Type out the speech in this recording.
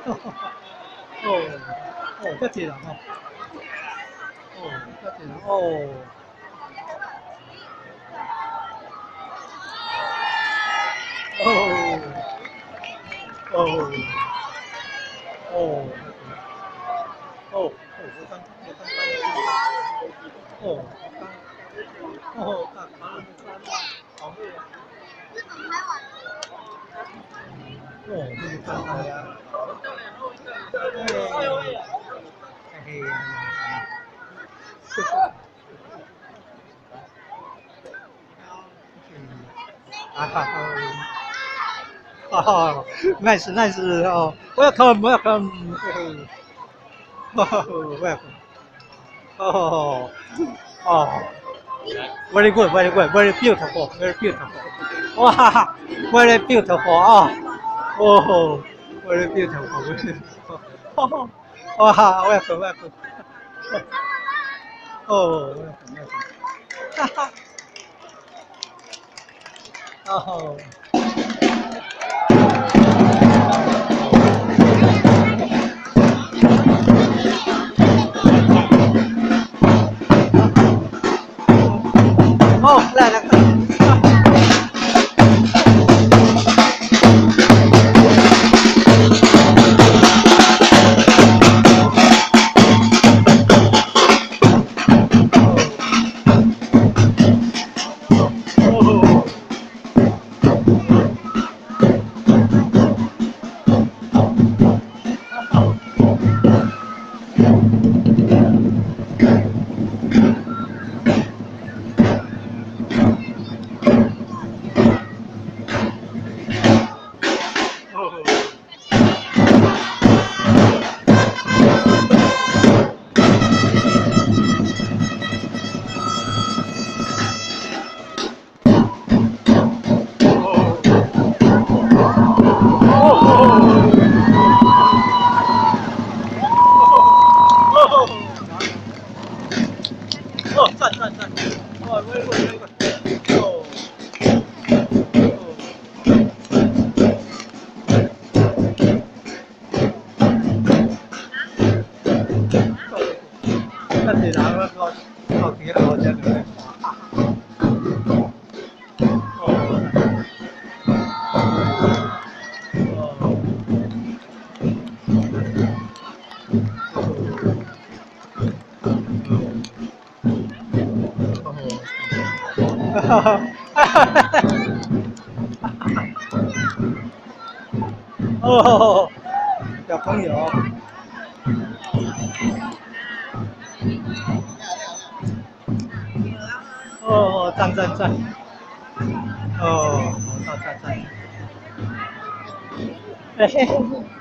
哦，哦，遮濟人哦，哦，遮濟人哦。哦，哦，哦，哦，哦，我刚，我刚，哦，刚，哦，刚，好美啊！哦，这个刚刚呀，嘿，嘿，啊哈哈。哦，nice nice 哦，welcome welcome，哦，welcome，哦，哦，very good very good very beautiful very beautiful，哇，very beautiful 哦，哦，very beautiful，哇，welcome welcome，哦，welcome welcome，哈哈，哦。哦，來來。哦，讚讚讚！哦，very good very good。哦，哦，遮濟人我我見我遮就咧看。哦，哦，哈哈，哈哈哈哦，小朋友，哦，讚讚讚，哦，讚讚讚，嘿嘿。